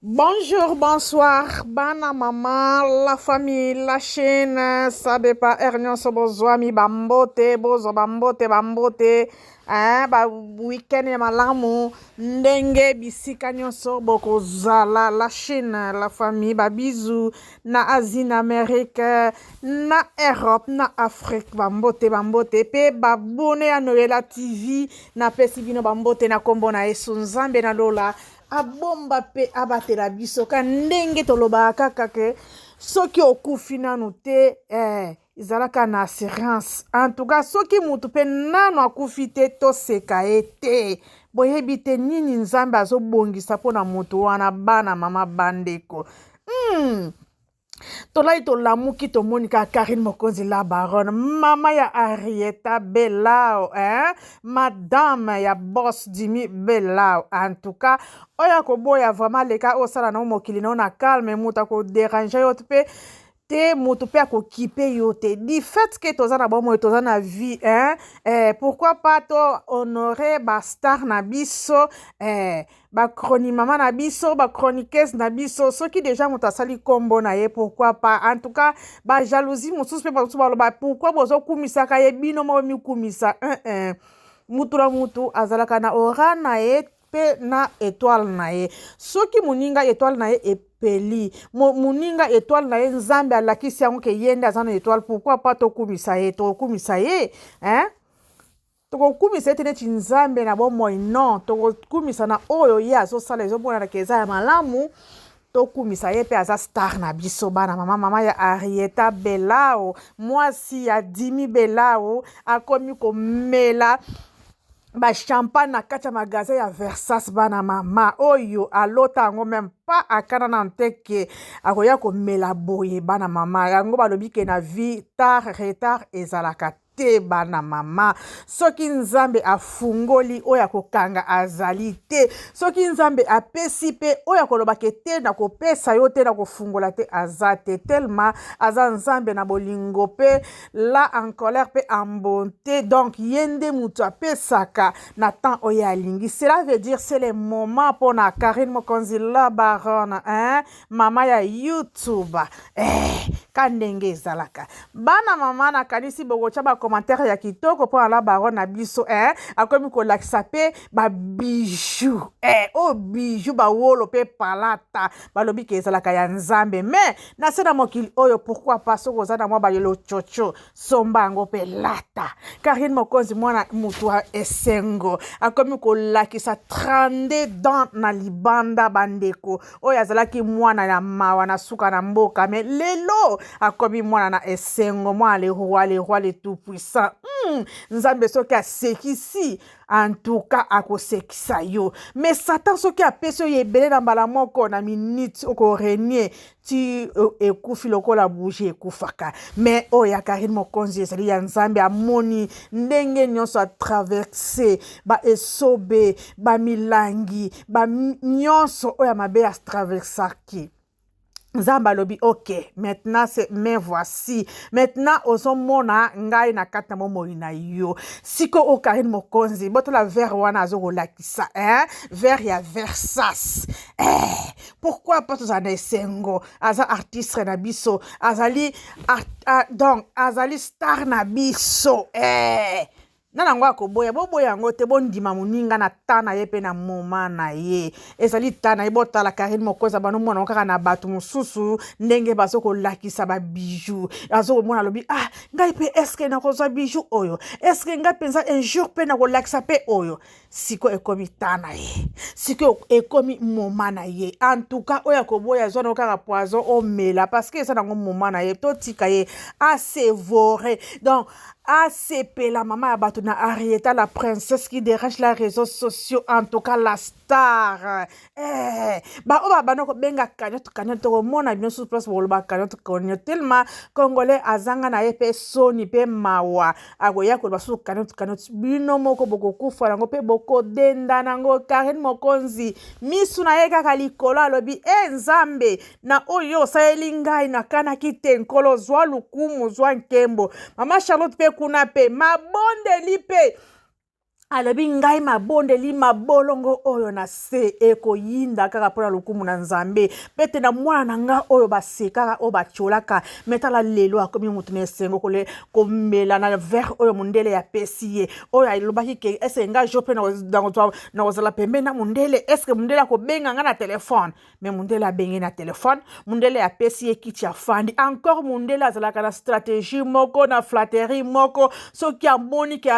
Bonjour, bonsoir, bana maman, la famille, la chaîne, ça dépend heure nyonso bozwami bambote, bozwa bambote, bambote, hein, ba week-end ya malamu, ndenge bisika nyonso bokozala, la chaîne, la famille, ba bisous na Asie, na Amérique, na Europe, na Afrique, bambote, bambote, pe babone ya Noela TV, napesi bino bambote na kombo na Yesu Nzambe na lola. Abomba mpe abatela biso ka ndenge tolobaka kaka ke soki okufi nanu te eh, ezalaka na assurance. En tout cas soki mutu mpe nanu akufi te toseka ye te. Boyebi te nini Nzambe azobongisa mpo na mutu wana, bana mama bandeko. Tolali tolamuki tomoni kaka Carine Mokonzi la baronne, mama ya Arieta Belao, hein? Madame ya boss Jimmy Belao. En tout cas oyo akoboya vraiment leka osala na mokili na na calme, moto akodéranger yo mpe te, moto mpe akokipe yo te. Du fait que toza na bomoi, toza na vie, hein? Eh, pourquoi pas to honorer ba star na biso, eh, bachroni mama na biso, bachroniqueuse na biso. Soki déjà moto asali nkombo na ye, pourquoi pas? En tout cas bajalousie mosusu mpe bamosusu baloba pourquoi bozokumisaka ye, bino moko mikumisa. Un un mutu na mutu azalaka na aura na ye mpe na étoile na ye. Soki moninga étoile na ye epeli, moninga étoile na ye Nzambe alakisi yango ke ye nde aza na étoile, pourquoi pas tokumisa ye? Tokokumisa ye, hein? Tokokumisa ete neti Nzambe na bomoi non, tokokumisa na oyo ye azosala, ezomonanaka eza ya malamu, tokumisa ye mpe aza star na biso. Bana mama, mama ya Arieta Belao, mwasi ya Dimi Belao, akomi komela bachampagne na kati ya magasin ya Versace. Bana mama, oyo alota yango même pas, akana na nteke akoya komela boye. Bana mama, yango balobi ke na vie tard retard ezalaka te. Bana mama, soki Nzambe afungoli, oyo akokanga azali te. Soki Nzambe apesi mpe, oyo akolobaka te na kopesa yo te, na kofungola te, aza te. Tellement aza Nzambe na bolingo mpe lent en colère mpe en bonté. Donc ye nde moto apesaka na temps oyo alingi. Cela veut dire c'est le moment mpona Karine Mokonzi la baronne, hein? Mama ya YouTube, eh, ka ndenge ezalaka. Bana mama, nakanisi bokotya bacommentaire ya kitoko mpona la baronne na biso, eh? Akomi kolakisa mpe babiju, eh, oyo biju bawolo mpe palata, balobi ke ezalaka ya Nzambe. Mais na se na mokili oyo, pourquoi pas soki oza na mwa bayelo chocho, somba yango mpe lata. Karine Mokonzi, mwana motu ya esengo, akomi kolakisa 32 dents na libanda. Bandeko, oyo azalaki mwana ya mawa na suka na mboka, mais lelo akomi mwana na esengo, mwana le roi, le roi, le tout puissant. Nzambe soki asekisi, en tout cas akosekisa yo. Mais Satan soki apesi oyo ebele na mbala moko, na minute okorenie ti ekufi lokola bougie ekufaka. Mais oyo ya Karine Mokonzi ezali ya Nzambe. Amoni ndenge nyonso atraverse baesobe, bamilangi, nyonso oyo ya mabe atraversaki, Nzambe alobi: "Ok, maintenant c'est mais voici maintenant ozomona ngai na kati na bomoi na yo." Sikoyo oyo Karine Mokonzi, botala verre wana azokolakisa, hein? Verre ya Versace, eh, pourquoi pas tozala na esengo? Aza artiste na biso, azali art, donc azali star na biso, eh. Na yango akoboya, boboya yango te. Bondima moninga na ta na ye mpe na moma na ye, ezali ta na ye. Botala Karine Mokonzi, banomona yango kaka na bato mosusu ndenge bazokolakisa babiju. Azokomona, alobi: "Ah, ngai mpe est-ce nakozwa bijou oyo? Est-ce ngai mpenza un jour mpe nakolakisa mpe oyo?" Sikoyo ekomi ta na ye, sikoyo ekomi moma na ye. En tout cas oyo akoboya, azwa nango kaka poison omela, parce que eza nango moma na ye. Totika ye asevore, donc asepela. Mama ya bato na Arieta, la princesse qui dérange la réseaux sociaux, en tout cas la star, eh, baoyo babanda kobenga cagnotte cagnotte, tokomona bino susu place bokoloba cagnotte cagnotte. Tellement Congolais azanga na ye mpe soni mpe mawa, akoya koloba susu cagnotte cagnotte. Bino moko bokokufa yango mpe bokodenda nango. Karine Mokonzi, misu na ye kaka likolo, alobi: "E Nzambe, na oyo osaleli ngai nakanaki te. Nkolo, zwa lukumu, zwa nkembo." Mama Charlotte mpe kuna mpe mabondeli mpe. Alobi ngai mabondeli mabolongo oyo na se ekoyinda kaka mpo na lokumu na Nzambe, mpe te na mwana na nga oyo basekaka, oyo batiolaka, me tala lelo akomi moto na esengo kole komela na verre oyo mondele apesi ye, oyo alobaki ke eske nga jo mpe nakozala pembeni na mondele, eske mondele akobenga nga na telefone? Me mundele abengi na telefone, mundele apesi ye kiti, afandi. Encore mundele azalaka na stratégie moko, na flatterie moko, soki amoni ke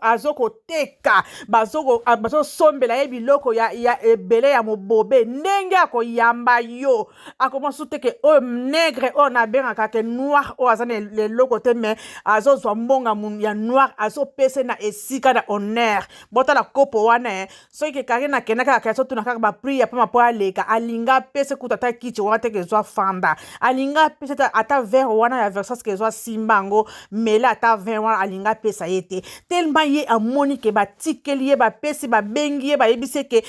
azokoteka, bazosombela ye biloko ya ebele ya mobobe, ndenge akoyamba yo, akomosu te ke oyo negre oyo nabengaka ke noir, oyo aza na eloko te, me azozwa mbonga ya noir, azopesa na esika na honneur. Botala kopo wana, eh. Soki Karine akenda kaka kaya totuna kaka baprix ya pamba mpo aleka, alinga apesa kutu ata kiti wana te ke ezwa fanda, alinga apesa ata verre wana ya Versace ke ezwa simba yango mela ata vin wana, alinga apesa ye te, tellement ye amoni ke batikeli ye, bapesi, babengi ye, bayebisi ye ke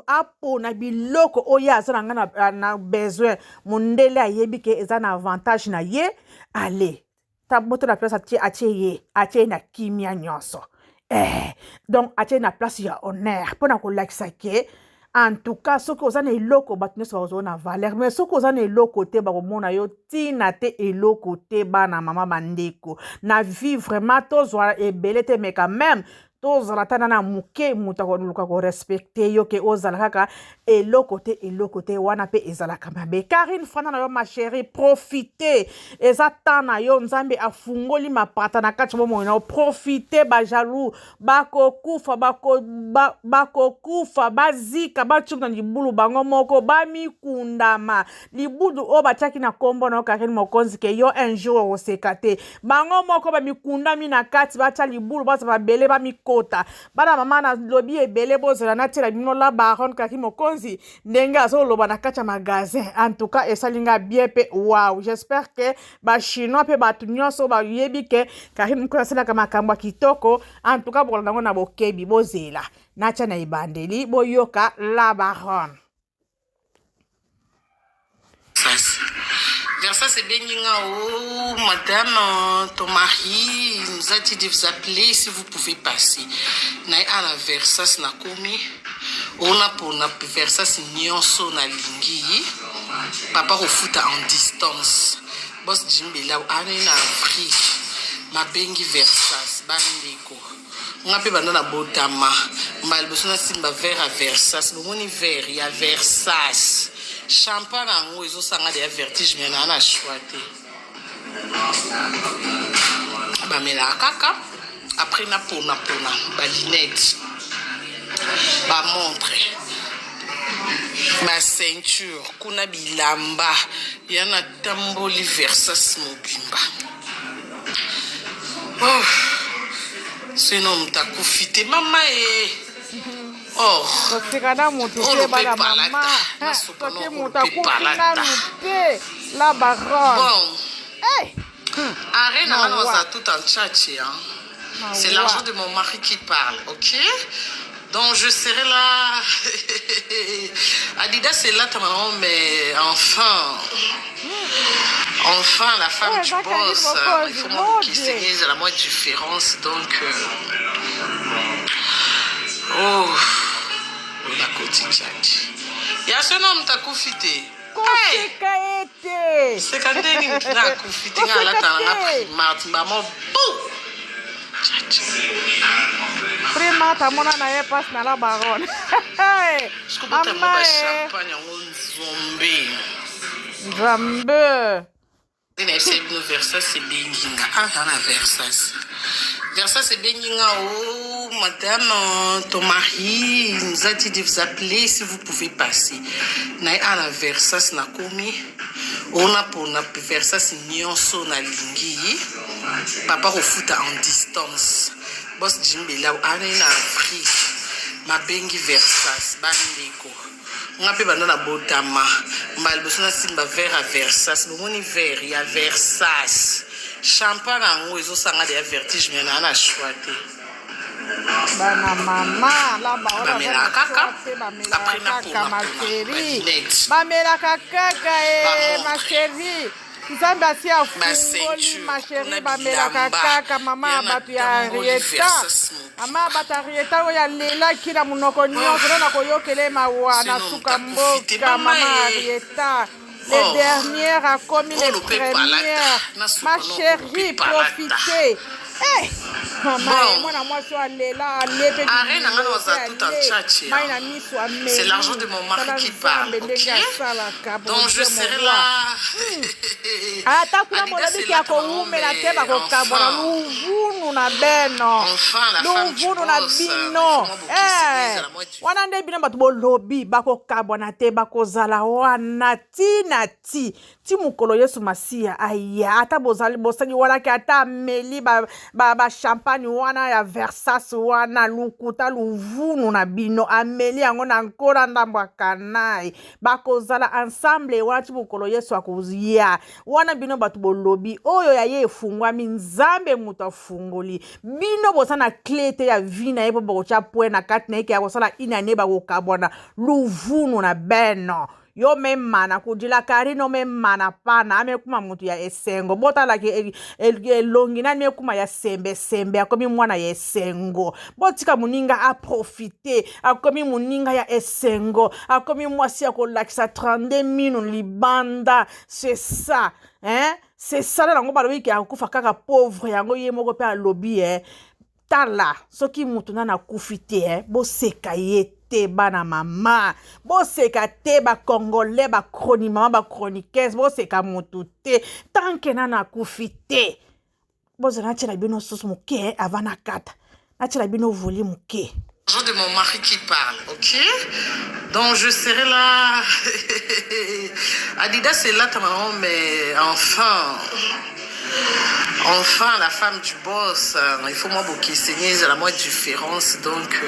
apona biloko oyo aza na nga na besoin. Mondele ayebi ke eza na avantage na ye, ale taboto na place atie, atie ye, atie ye na kimia nyonso, eh, donc atie na place ya honneur mpo na kolakisa ke en tout cas soki oza na eloko, bato nyonso bakozwa na valeur, mais soki oza na eloko te, bakomona yo ntina te, eloko te. Bana mama, bandeko na vie, vraiment tozwa ebele te, mais quand même tozala ata na moke, moto akoluka korespecter yo ke ozala kaka eloko te, eloko te wana mpe ezalaka mabe. Karine, fanda na yo, ma chérie, profite, eza temps na yo. Nzambe afungoli mapata na kati ya bomoi na yo, profite. Bajaloux bakokufa, bakokufa, bazika, batiuka na libulu bango moko, bamikundama libulu oyo batiaki na nkombo na yo, Karine Mokonzi, ke yo un jour okoseka te. Bango moko bamikundami na kati, batya libulu, baza mabele, bamikota. Bana mama, nalobi ebele, bozela natiela bino la baronne Karine Mokonzi ndenge azoloba na kati ya magasin. En tout cas esali nga bien mpe wow. J'espère ke Bachinois mpe bato nyonso bayebi ke Karine Mokonzi asalaka makambo ya kitoko. En tout cas bokolanda yango na bokebi, bozela natya na ebandeli, boyoka la baronne. Versace ebengi nga: "Oh madame, ton mari nous a dit de vous appeler si vous pouvez passer." Naye a na Versace, nakomi ona mpona Versace nyonso nalingi, papa kofuta en distance. Boss Jimbela ani na Afrique, mabengi Versace. Bandeko, nga mpe banda na botama, mbala liboso nasimba verre ya Versace. Bomoni verre ya Versace, champagne yango ezosanga deya vertige, me naa na choix te, bamelaka kaka. Après naponapona balunettes, bamontre, baceinture, kuna bilamba ya natamboli Versace mobimba. Oh, sino moto akufi te, mama e. Oh, koseka na moto te, bana mama, soki moto akufi nanu te, la baronne. Bon, hey. Arrête, non, non, tout en tchatchi, hein. C'est l'argent de mon mari qui parle, ok? Donc je serai là. Adidas est là, ta maman, mais enfin, enfin la femme du boss, il faut moi qui c'est la moindre différence. Donc, oh, on a côté tchatchi. Il y a ce homme, t'as kofité. Koseka ete. Seka ndenge mutu na akufi te, nga alata nanga Primark bamo bu. Primark amona na ye mpasi na la baronne. Mama, champagne yango nzombe. Nzambe. Nde nayebisa bino, Versace ebengi nga. Ah, na Versace, Versace ebengi nga: "Oh madame, ton mari nous a dit de vous appeler si vous pouvez passer." Naye a na Versace, nakomi ona mpona Versace nyonso nalingi, papa kofuta en distance. Boss Jimbela ani na Afrique, mabengi Versace. Bandeko, nga mpe banda na botama, mbala liboso nasimba verre ya Versace. Bomoni verre ya Versace, champagne yango ezosanga deya vertige, me naa na choix te. Bana mama, la bamelaka kaka. Bamelaka kaka, ma chérie, bamelaka kaka, e ma chérie. Nzambe asi afungoli ma chérie, bamelaka kaka mama ya bato ya Henrietta, mama ya bato ya Henrietta oyo alelaki na monoko nyonso nde nakoyokele mawa na suka mboka. Mama Henrietta, les dernières akomi les premières. Ma chérie, profitez. Eh, mama, mwana mwasi oyo alela ale mpe mai na miso. C'est l'argent de mon mari qui parle, ndenge asalaka. Donc je serai là. Ata kuna bolobiki ya kowumela te, bakokabwana. Luvunu na beno, luvunu na bino wana nde bino bato bolobi bakokabwana te, bakozala wana ntina ti ti mokolo Yesu Masiya aya. Ata bozali bosali wanaki, ata ameli bachampagne ba wana ya Versace wana, lukuta, luvunu na bino. Ameli yango na nkola ndambo ya kanai, bakozala ensemble wana ti mokolo Yesu akoya. Wana bino bato bolobi oyo ya ye efungwami, Nzambe moto afungoli. Bino boza na clé te ya vie na ye mpo bakotya point na kati na ye ke ya kosala inane, bakokabwana. Luvunu na beno. Yo memana kudila Karine, memana pana amekuma mutu ya esengo. Botalaki elongi nani ekuma ya sembesembe, akomi mwana ya esengo. Botika moninga aprofite, akomi moninga ya esengo, akomi mwasi ya kolakisa 32 mino libanda. C'est ça, hein? C'est ça. Na yango balobi ke akokufa kaka pauvre. Yango ye moko mpe alobi e tala, soki motu nani akufi te, boseka ye te. Bana mama, boseka te. Bacongolais, bachroni mama, bachroniqueuse, boseka motu te tant que nani akufi te. Bozala natiela bino susu moke avant nakata, natiela bino voli moke. De mon mari qui parle, ok? Donc je serai là. Adidas est là, ta maman, mais enfin, enfin la femme du boss, il faut moi beaucoup saigner, c'est la moindre différence, donc.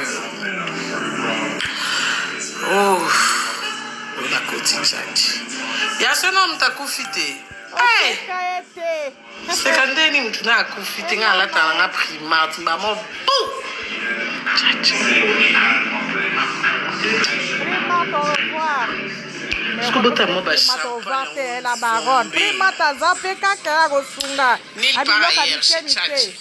Oh, on a côté. Ya ce homme akufi te. Hey! Seka ndeni mutu na akufi te, nga alata nanga Primark bamo bu. Primate, au revoir. Kobota mo. Te la baronne Primate aza mpe kaka ya kosunga abiloko mike mike.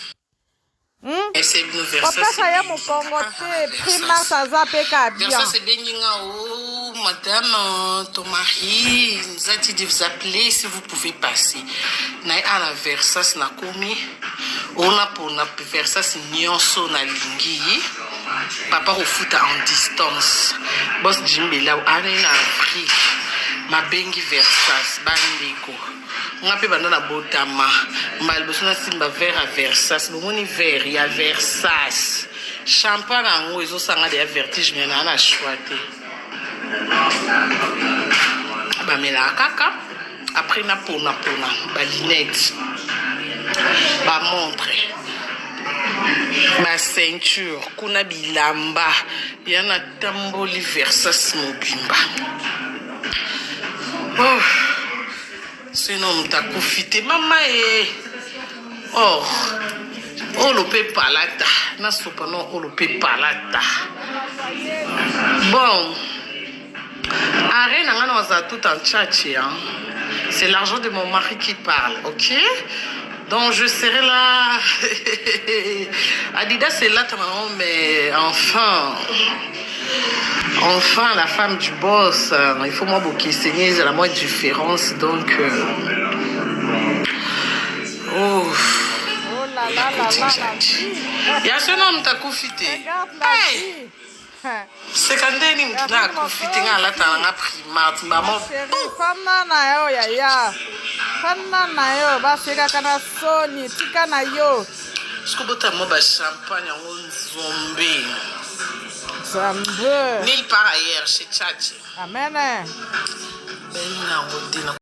Kopesa ye mokongo te. Primate aza mpe ka bien. Ebengi nga: "Oh madame, ton mari nous a dit de vous appeler si vous pouvez passer." Na ye ana Versace, nakomi ona mpona Versace nyonso nalingi. Papa kofuta en distance, boss Jimbela ana na Afrique, mabengi Versace. Bandeko, nga mpe banda na botama, mbala liboso nasimba verre ya Versace. Bomoni verre ya Versace, champagne yango ezosanga deya vertige, me naa na choix te, bamelaka kaka. Après naponapona balunettes, bamontre, baceinture, kuna bilamba ya natamboli Versace mobimba. Oh, sino moto akufi te, mama e or olo mpe palata nasopa no olo mpe palata. Bon, arrêt na nga na oza tout en tchatchi, hein? C'est l'argent de mon mari qui parle, ok? Donc je serai là. Adidas est là, ta maman, mais enfin, enfin la femme du boss, il faut moi beaucoup saigner, c'est la moindre différence, donc oh. Oh là là là là, la vie. Ya ce homme akufi te. Regarde la vie. Seka ndeni mutu na akufi te, nga alata nanga Primark mama. Chérie, fanda na yo yaya, fanda na yo. Basekaka na soni, tika na yo. Soki obota mo bachampagne yango nzombe. Nzambe. Nulle part ailleurs chez Tchatchi. Amen. Bengi nango te.